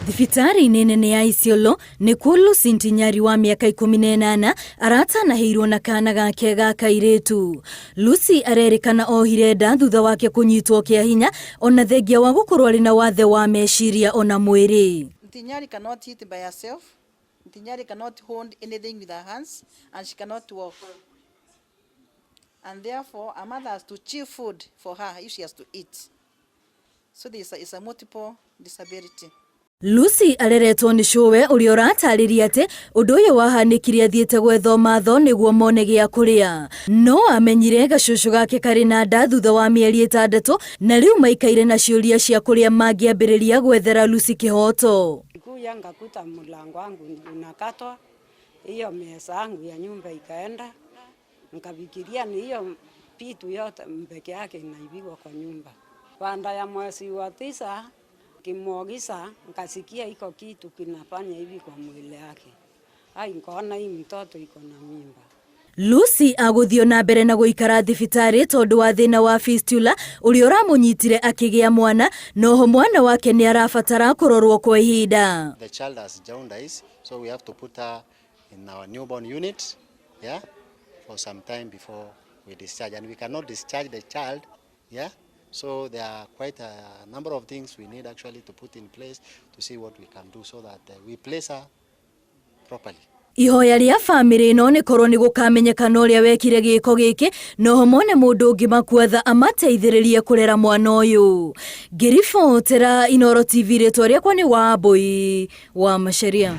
Thibitarĩ-inĩ nene ya Isiolo nĩkuo Lucy Ntinyari wa mĩaka 18 aratanahĩirwo na kana gake ga kairĩtu. Lucy arerĩkana ohire nda thutha wake kũnyitwo kĩa hinya ona thengia wa gũkorwo arĩ na wathe wa meciria ona mwĩrĩ. Ntinyari cannot eat by herself. Ntinyari cannot hold anything with her hands and she cannot walk. And therefore, her mother has to chew food for her if she has to eat. So this is a multiple disability. Lucy areretwo nĩ cũwe ũrĩa ũratarĩria atĩ ũndũ ũyũ wahanĩkire athiĩte gwetha ũmatho nĩguo mone gĩa kũrĩa. No amenyire gacũcũ gake karĩ na nda thutha wa mĩeri 6 na rĩu maikaire na ciũria cia kũrĩa mangĩambĩrĩria gwethera Lucy kĩhoto. Kuya ngakuta mlango wangu unakatwa, hiyo meza yangu ya nyumba ikaenda, nikafikiria ni hiyo vitu yote peke yake inaibigwa kwa nyumba. Baada ya mwezi wa 9 kimwogisa, nikasikia iko kitu kinafanya hivi kwa mwili yake. Ai, nikaona hii mtoto iko na mimba. Lucy agũthiĩ na mbere na gũikara thibitarĩ tondũ wa thĩna wa fistula ũrĩa ũramũnyitire akĩgĩa mwana, noho mwana wake nĩ arabatara kũrorwo kwa ihinda. The child has jaundice, so we have to put her in our newborn unit, yeah, for some time before we discharge. And we cannot discharge the child, yeah. So there are quite a number of things we need actually to put in place to see what we can do so that we place her properly. Ihoya rĩa bamĩrĩ ĩno nĩ korwo nĩ gũkamenyekana ũrĩa wekire gĩko gĩkĩ noho mone mũndũ ũngĩ makuatha amateithĩrĩrie kũrera mwana ũyũ. Ngĩribotera Inooro TV, rĩtwa rĩakwa nĩ Wambui wa Macharia.